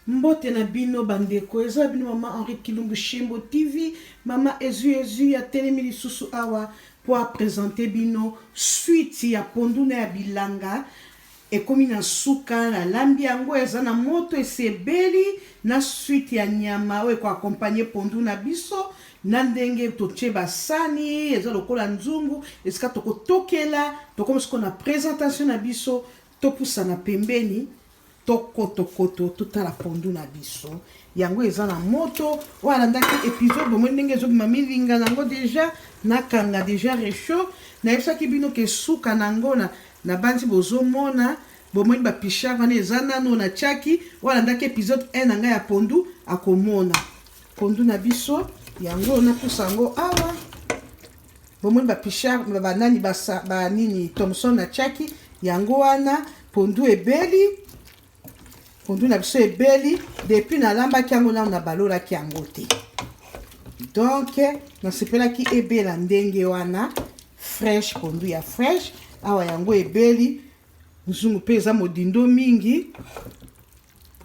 Mbote na bino ba ndeko, eza bino mama Henri Kilumbu Shembo TV, mama ezui ezui atelemi lisusu awa po a presenter bino suite ya pondu na ya bilanga ekomi na suka, nalambi yango eza na moto esi ebeli na suite ya nyama oyo eko accompagner pondu na biso na ndenge totie ba sani eza lokola nzungu esika tokotokela, tokomi sikoyo na presentation na biso, topusana pembeni. Tokotokoto totala pondu na biso yango eza na moto. Oyo alandaki episode bomoni ndenge ezobima milinga nango deja nakanga deja rechaud. Nayebisaki bino ke suka nango na nabanzi bozomona bomoni ba pichard wana eza nano natiaki. Oyo alandaki episode 1 na ngai ya pondu akomona pondu na biso yango napusa yango awa. Bomoni ba pichard ba nani ba ba nini Thomson na tiaki yango wana pondu ebeli pondu na biso ebeli depuis nalambaki yango nano nabalolaki yango te donc nasepelaki ebela ndenge wana fresh pondu ya fresh awa yango ebeli nzungu mpe eza modindo mingi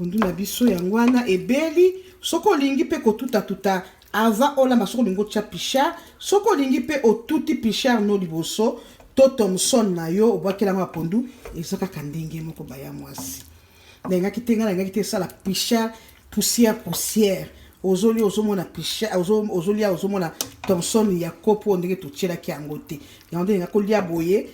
Pondu na biso yango wana ebeli. Soki olingi pe kotutatuta avant olamba, soki olingi otia pichard, soki olingi pe otuti pichard no liboso to thomson na yo obwakela yango ya pondu, eza kaka ndenge moko baya mwasi. Nalingaki te, ngai nalingaki te esala pichard poussière poussière. Ozolia ozomona pichard, ozolia ozomona thomson ya kopo ndenge totielaki yango te. Yango nde nalingaki kolia boye.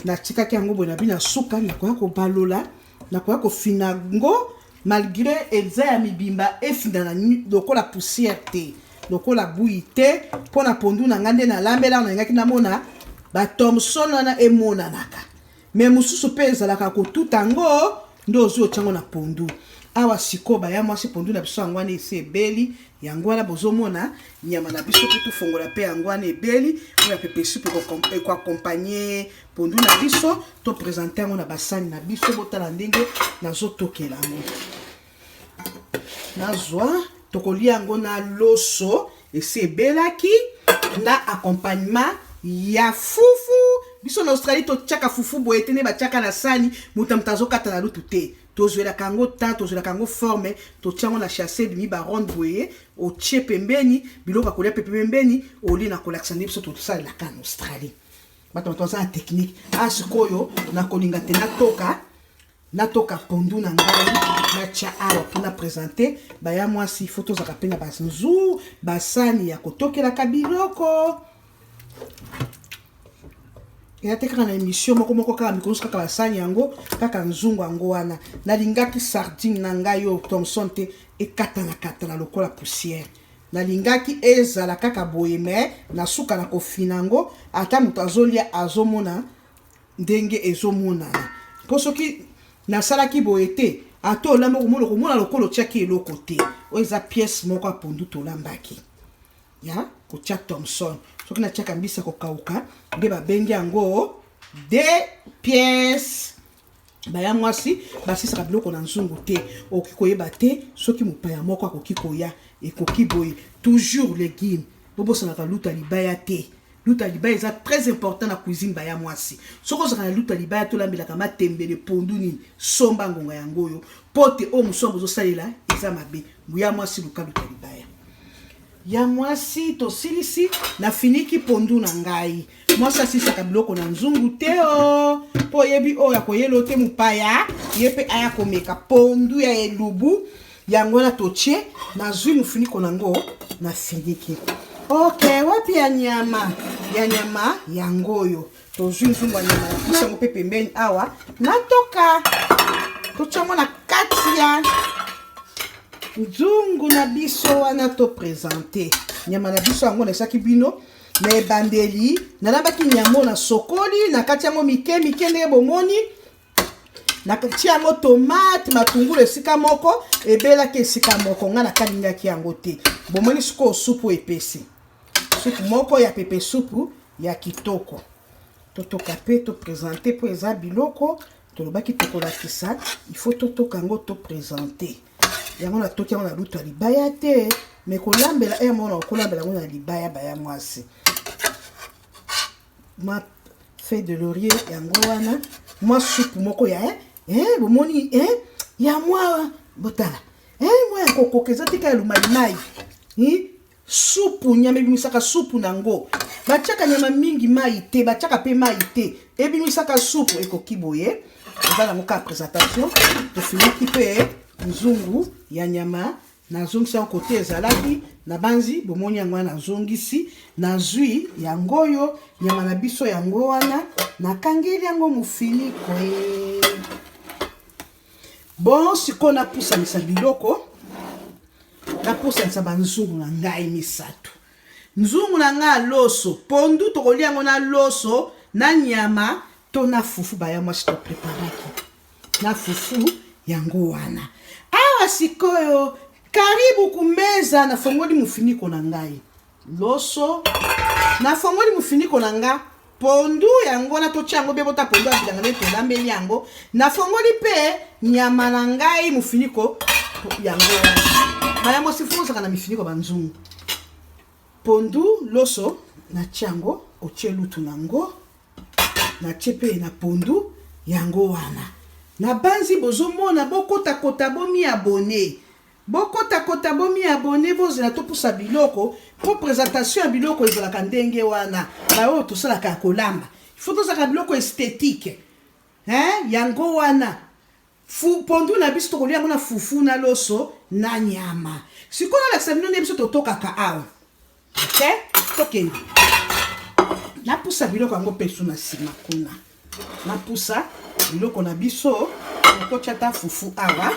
Natikaki yango boye na bino ya suka, nakoya kobalola, nakoya kofina ngo malgre eza ya mibimba efina lokola poussière te, lokola buyi te, mpo na pondu na ngai nde nalambela, nalingaki namona ba thomson wana emonanaka, me mosusu mpe ezalaka kotuta yango nde ozwi otya yango na pondu. Awa sikoyo baya mwasi pondu na biso yango wana esi ebeli, yango wana bozomona nyama na biso mpe tofongola mpe yango wana ebeli oyo ya pepe supu ekoakompagne pondu na biso. Topresente yango na basani na biso, botala ndenge nazotokela yango. Nazwa tokolia yango na loso esi ebelaki na accompagnement ya fufu. Biso na Australie totiaka fufu boye te nde batiaka na sani, moto na moto azokata na lutu te. Tozwelaka yango temps, tozwelaka yango forme, totia yango na chasse ebimi ba ronde boye, otie pembeni biloko ya kolia pepe pembeni, olie na kolakisa nde biso tosalelaka na Australie. Bato bato baza na technique. Ah sikoyo nakolinga te natoka natoka pondu na ngai natia awa mpo na presente baya mwasi. Fo tozalaka mpe na banzu basani ya kotokelaka biloko. Eya te kaka na émission moko moko kaka mikolo nyonso kaka basani yango kaka nzungu yango wana. Nalingaki sardine na ngai oyo thomson te ekatanakatana lokola poussière, nalingaki ezala kaka boye, me na suka na kofina yango ata moto azolia azomona ndenge ezomonana. Mpo soki nasalaki boye te, ata olamba okomona okomona lokola otiaki eloko te. Oyo eza pièce moko ya pondu tolambaki ya kotia thomson. Soki natiaka mbisi ya kokauka nde babengi yango de pièces. Baya mwasi basisaka biloko na nzungu te, okoki koyeba te soki mopaya moko akoki koya. Ekoki boye toujours legume, bobosanaka luta libaya te. Luta libaya eza très important na cuisine. Baya mwasi, soki ozalaka na luta libaya tolambelaka matembele pondu nini, somba ngonga yango oyo po te oyo mosusu bozosalela eza mabe. Ya mwasi luka luta libaya. Ya mwasi tosilisi, nafiniki pondu na ngai. Mwasi asilisaka biloko na nzungu te o, mpo oyebi oyo akoyela te mopaya ye mpe aya komeka pondu ya elubu. Yango wana totie, nazwi mofiniko nango nafiniki. Ok, wapi ya nyama? Ya nyama yango oyo tozwi nzungu ya nyama na yango mpe pembeni awa natoka totia yango na kati ya nzungu na biso wana topresente nyama na biso yango. Naesaki bino na ebandeli, nalambaki nyama na sokoli na kati yango mike mike ndenge bomoni, natia yango tomate matungulu esika moko, ebelaki esika moko, ngai nakalingaki yango te. Bomoni sikoyo supu epesi supu moko ya pepe supu ya kitoko. Totoka mpe topresente mpo eza biloko tolobaki tokolakisa, il faut totoka yango topresente yango. Natoki yango na lutu ya libaya te, me kolambela e mona okolambela yango na libaya. Baya mwasi, ma feuille de laurier yango wana, mwa supu moko ya bomoni ya mwa botala. kokoka, eza te kaka ya lumalimai. Supu, nyama ebimisaka supu nango. Batiaka nyama mingi mai te, batiaka mpe mai te, ebimisaka supu. Ekoki boye, eza nango kaka présentation. Tofiniki mpe nzungu ya nyama, nazongisi yango kote ezalaki. Nabanzi bomoni yango wana, nazongisi, nazwi yango oyo nyama na biso yango wana, nakangeli yango mofiniko e. Bon, sikoyo napusanisa biloko, napusanisa banzungu na ngai misato. Nzungu na ngai ya loso, pondu, tokolia yango na loso, na nyama to na fufu. Baya mwasi, topreparaki na fufu yango wana awa. Sikoyo karibu kumeza. Nafongoli mofiniko na ngai loso, nafongoli mofiniko na nga pondu yango wana, totia yango be bota pondu ya bilanga nde tolambeli yango. Nafongoli mpe nyama na ngai, mofiniko yango wana. Baya mwasi, fozaka na mifiniko banzungu. Pondu, loso, natia yango, otie lutu nango, natie mpe na pondu yango wana. Nabanzi bozomona. Bokotakota, bomi abonner, bokotakota, bomi abonner. Bozela topusa biloko, mpo présentation ya biloko ezalaka ndenge wana. Baoyo tosalaka ya kolamba, ifo tozalaka biloko esthétique, hein? Yango wana pondu na biso, tokolia yango na fufu, na loso, na nyama. Sikoyo nalakisa bino nde biso totokaka awa. Ok, tokende napusa biloko yango mpe su na nsima kuna. Napusa biloko na biso, tokotya ta fufu awa,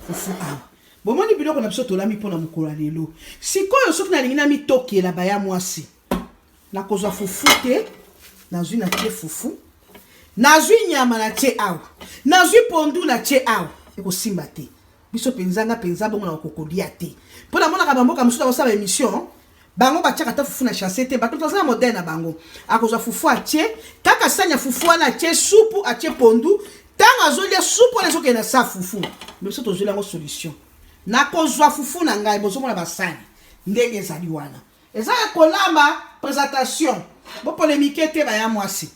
fufu awa. Bomoni biloko na biso tolami mpona mokolo ya lelo. Sikoyo soki nalingi namitokela, baya mwasi, nakozwa fufu te, nazwi, natie fufu, nazwi nyama, natie awa, nazwi pondu, natie awa, ekosimba te. Biso mpenza, nga mpenza bongo na kokolia te, mpo namonaka bamboka mosusu akosala émission, bango batiaka ata fufu na sachet te. Bato toza na modèle na bango, akozwa fufu, atie kaka sani ya fufu wana, atie supu, atie pondu. Ntango azolia supu wana, ezokende na sa fufu. Mais biso tozweli yango solution. Nakozwa fufu na ngai, bozomona basani ndenge ezali wana, eza ya kolamba, présentation. Bopolémiquer te, baya mwasi.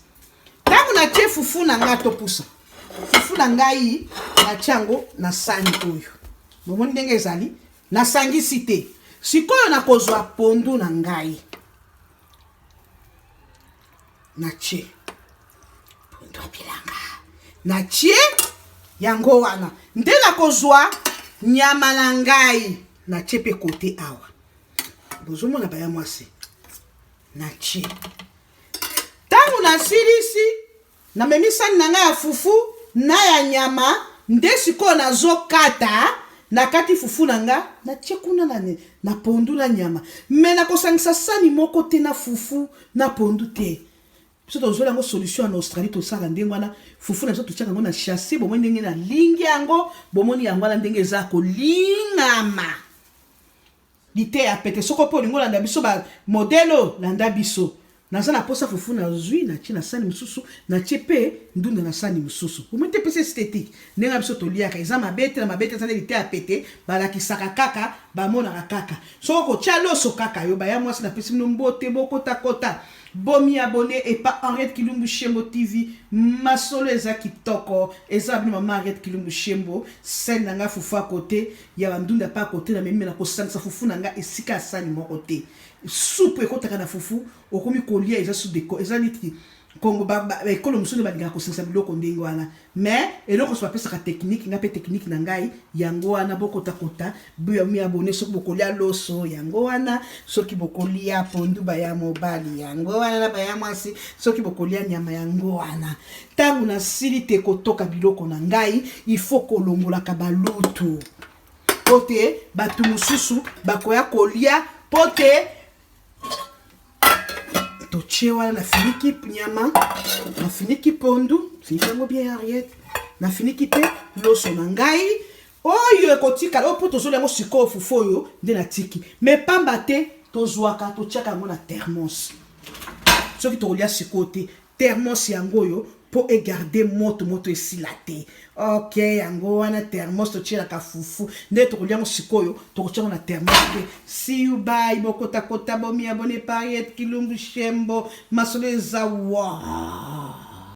Ntango natie fufu na ngai, topusa fufu na ngai, natie yango na sani oyo. Bomoni ndenge ezali, nasangisi te. Sikoyo nakozwa pondu na ngai, natie pondu ya bilanga, natie yango wana. Nde nakozwa nyama na ngai, natie mpe kote awa. Bozomona, baya mwasi, natie. Ntango nasilisi, namemi sani na ngai ya fufu na ya nyama. Nde sikoyo nazokata na kati fufu na nga, natie kuna na pondu na nyama. Mais nakosangisa sani moko te na fufu na pondu te. Biso tozwela yango solution. Na Australie tosala ndenge wana. Fufu na biso totiaka yango na sachet. Bomoni ndenge nalingi yango, bomoni yango wana ndenge eza kolingama. Liteya pete. Soko mpe olingi olanda biso bamodèle oyo, landa biso. Naza na posa fufu, nazwi, natie na sani mosusu, natie mpe ndunda na sani mosusu. Omoni te, epesi esthétique. Ndenge biso toliaka eza mabe te, na mabe te. Eza nde liteya pete, balakisaka kaka, bamonaka kaka. Soki kotia loso kaka yo, baya mwasi, napesi bino mbote. Bokotakota, bomi abonner epa Henriette Kilumbu Shembo TV. Masolo eza kitoko, eza bino mama Henriette Kilumbu Shembo. Sani na ngai fufu akote ya bandunda mpe akote na memi. Na kosangisa fufu na ngai esika ya sani moko te. Supu ekotaka na fufu, okomi kolia, eza su eza neti Kongo. Ekolo mosusu nde balingaka kosangisa biloko ndenge wana, mais eloko so bapesaka technique. Nga mpe technique na ngai yango wana. Bokotakota, mi abonner. Soki bokolia loso yango wana, soki bokolia pondu, baya mobali yango wana na baya mwasi, soki bokolia nyama yango wana. Ntango nasili te kotoka biloko na ngai, il faut kolongolaka balutu, po te bato mosusu bakoya kolia. Po te totie wana, nafiniki nyama, nafiniki pondu, finiki yango bien, Henriette. Nafiniki mpe loso na ngai oyo ekotikala oyo, mpo tozolia yango sikoyo. Fufu oyo nde natiki, mais pamba te, tozwaka, totiaka yango na thermos. Soki tokolia sikoyo te, thermos yango oyo mpo egarder moto, moto esila te. Ok, yango wana thermos totielaka fufu. Nde tokolia yango sikoyo, tokotia yango na thermos te. See you, bye. Bokotakota, bomi abonner, Henriette Kilumbu Shembo. Masolo eza wa.